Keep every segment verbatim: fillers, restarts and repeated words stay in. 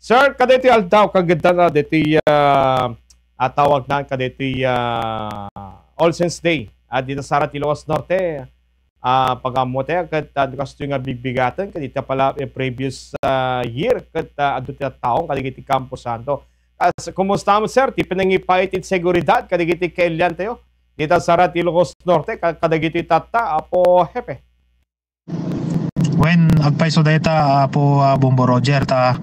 Sir, kadaytoy aldaw, kagiddan na daytoy, ah, a tawagna kadaytoy, ah, All Saints Day. Ah, dita sa Ilocos Norte, ah, pag-ammo tayo, ket, ah, kastoy nga bigbigaten, kadita pala, eh, previous, ah, year, ket, ah, adu ti tattaong kadagiti Campo Santo. Kas-, kumusta mo, sir? Ti pinangipaay ti seguridad kadagiti kailian tayo? Dita sa Ilocos Norte, ka-, kadagiti tatta, Apo Hepe. Wen, agpayso dayta, Apo, ah, Bombo Roger, ta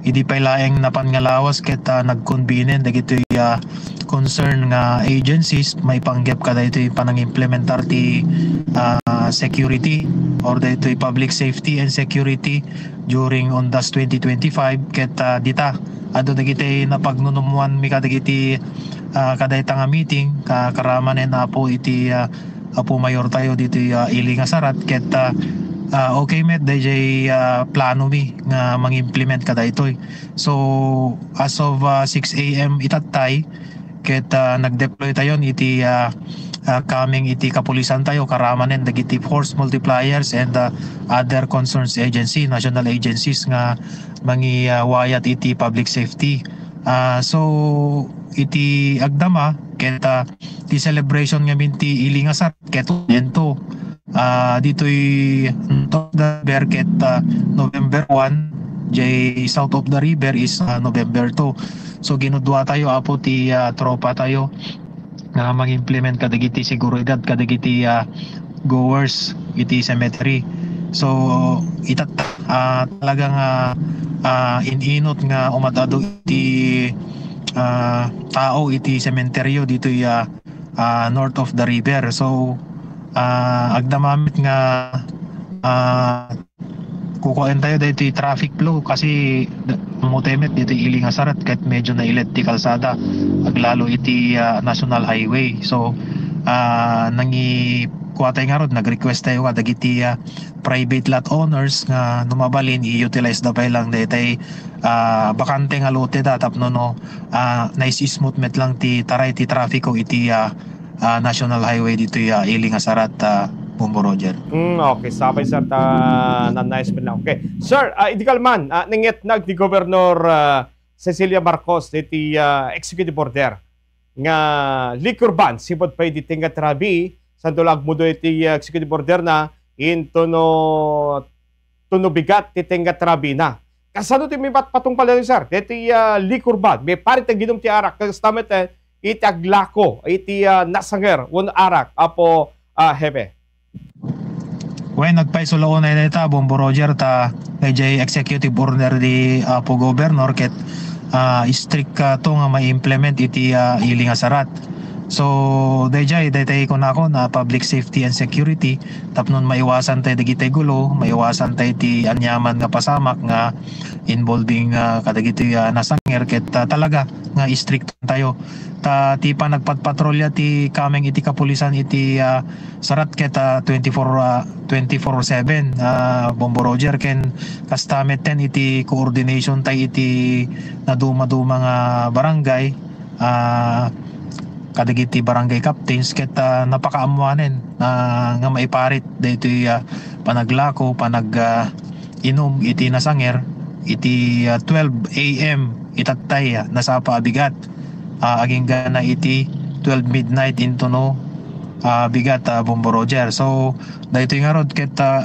idi pay laeng napan nga lawas ket, ah, nagkonbinen dagitoy, ah, concern nga agencies maipanggep kadaytoy panangimplementar ti, ah, security or daytoy public safety and security during Ondas twenty twenty-five ket, ah, dita adu dagiti napagnunummoanmi kadagiti, ah, kadayta nga meeting, ka-, karamanen Apo iti, ah, Apo Mayor tayo ditoy, ah, ili nga sarat ket, ah, ah, okay met dayjay, ah, plano mi nga mangimplement kadaytoy. So, as of, ah, six A M itattay, ket, ah, nagdeploy tayon iti, ah, ah, coming iti kapulisan tayo, karamanen dagiti force multipliers and, ah, other concerns agency, national agencies nga mangi, ah, wayat iti public safety. Ah, so, iti agdama, ket, ah, ti celebration ngamin ti ili nga sarat ket ento, ah, ditoy North of the River ket, ah, November one, jay South of the River is, ah, November two. So, ginudua tayo, Apo, ti, ah, tropa tayo nga mangimplement kadagiti seguridad kadagiti, ah, goers iti cemetery. So, itatta, ah, talagang, ah, ah, in-inot nga umad-adu iti, ah, tao iti sementeryo ditoy, ah, ah, North of the River. So, ah, agdama met nga, ah, kukuaentayo daytoy traffic flow kasi da-, ammotayo met ditoy ili nga sarat ket medyo nailet ti kalsada aglalo iti, ah, National Highway. So, ah, nangikuatayo ngarud, nag-request tayo kadagiti, ah, private lot owners nga no mabalin i-utilize da pay lang daytay, ah, bakante nga lote da tapno no, ah, nais-smooth met lang ti taray ti trafiko iti, ah, ah, National Highway ditoy, ah, ili nga sarat, ah, Bombo Roger. Mm, okay. Sapay, sir, ta nanais met lang. Okay. Sir, ah, idi kalman, ah, nangyatnag ni Gobernador, ah, Cecilia Marcos iti, ah, executive order nga liquor ban sipud pay di Tenga Travi, santo la agmudo iti, ah, executive order na into no, to no bigat ti Tenga Travi na. Kasano ti mipatpatungpal daytoy, sir? Daytoy, ah, liquor ban, maiparit nga aginum ti arak, kasta met, eh, iti aglako iti, ah, nasanger wenno arak, Apo, ah, Hepe. Wen, agpayso la unay dayta, Bombo Roger, ta dayjay executive order di Apo Governor ket, ah, strict, ah, to nga ma-implement iti, ah, ili nga sarat. So, dayjay, daytay kunakon, ah, public safety and security, tapno maiwasan tayo dagiti gulo, maiwasan tayo ti aniaman nga pasamak nga involving, ah, kadagiti, ah, nasanger ket, ah, talaga nga strict tayo. Ta ti panagpatpatrolya ti kameng iti kapulisan iti, ah, sarat ket, ah, twenty-four, ah, twenty-four seven, ah, Bombo Roger, ken kasta metten iti coordination tay iti naduma-duma nga barangay, ah, kadagiti barangay captains ket, ah, napakaammoanen, ah, nga maiparit daytoy, ah, panaglako, panag, ah, inum iti nasanger iti, ah, twelve A M itattay, ah, nasapa a bigat, ah, aginggana iti twelve midnight into no, ah, bigat, ah, Bombo Roger. So, daytoy ngarud ket, ah,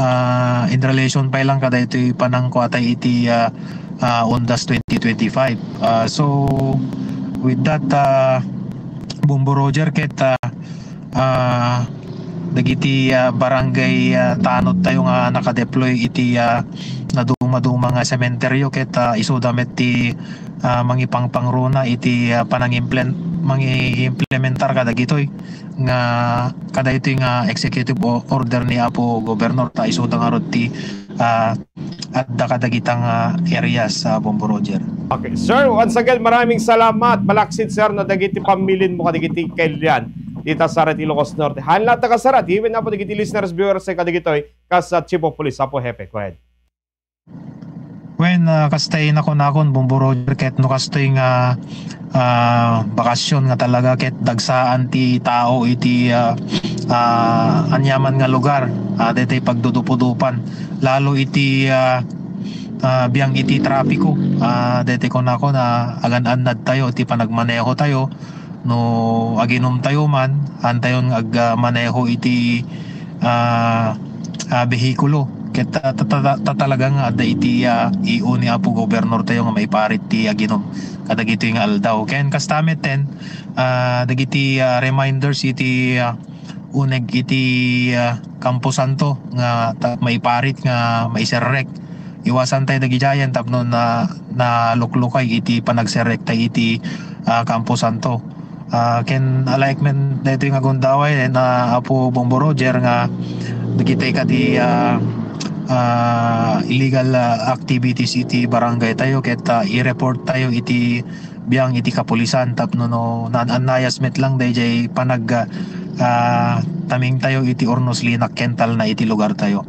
ah, in relation pay lang kadaytoy panangkuatay iti, ah, ah, Ondas twenty twenty-five. Ah, so, with that, ah, Bombo Roger ket, ah, ah, dagiti, ah, barangay, ah, tanod tayo nga nakadeploy iti, ah, naduma-duma nga sementeryo ket, ah, isuda met ti, ah, mangipangpangruna iti, ah, panangimplen-, mangiimplementar kadagitoy nga kadaytoy nga executive o-, order ni Apo Gobernador ta isuda ngarud ti, ah, adda kadagita nga areas, ah, Bombo Roger. Okay. Sir, once again, maraming salamat. Malaksid, sir, no dagiti pamilin mo kadagiti kailian dita sa Ilocos Norte. Haan la ta kasarad, even na po dagiti listeners, viewers, kadagitoy kas, ah, Chief of Police, Apo Hepe. Go ahead. Wen, ah, kastay nakunakon, Bombo Roger, ket no kastoy nga, ah, bakasyon nga talaga ket dagsaan ti tao iti, ah, ah, aniaman nga lugar, ah, daytay pagdudupudupan. Lalo iti, ah, ah, biang iti trapiko. Ah, daytoy kunako na agan-annad tayo iti panagmaneho tayo. No aginom tayo man, antayon nga ag-, ah, maneho iti, ah, ah, behikulo. Ket ta-, ta-, ta-, ta-, talaga nga adda iti, ah, I O ni Apo Gobernador tayo nga maiparit ti aginom kadagitoy nga aldaw. Ken kasta met ten, ah, dagiti, ah, reminders iti, ah, uneg iti, ah, Campo Santo nga ta-, maiparit nga maiserrek. Iwasan tayo dagidiayen tapno na, naluklukay iti panagserrek tayo iti, ah, Campo Santo. Ah, ken alaek men daytoy nga gundaway, na Apo Bombo Roger, nga dagitoy kadi, ah, ah, illegal, ah, activities iti barangay tayo, ket, ah, i-report tayo iti biang iti kapulisan tapno no naan-annayas met lang dayjay panag-, ah, taming tayo iti urnos linak kental na iti lugar tayo.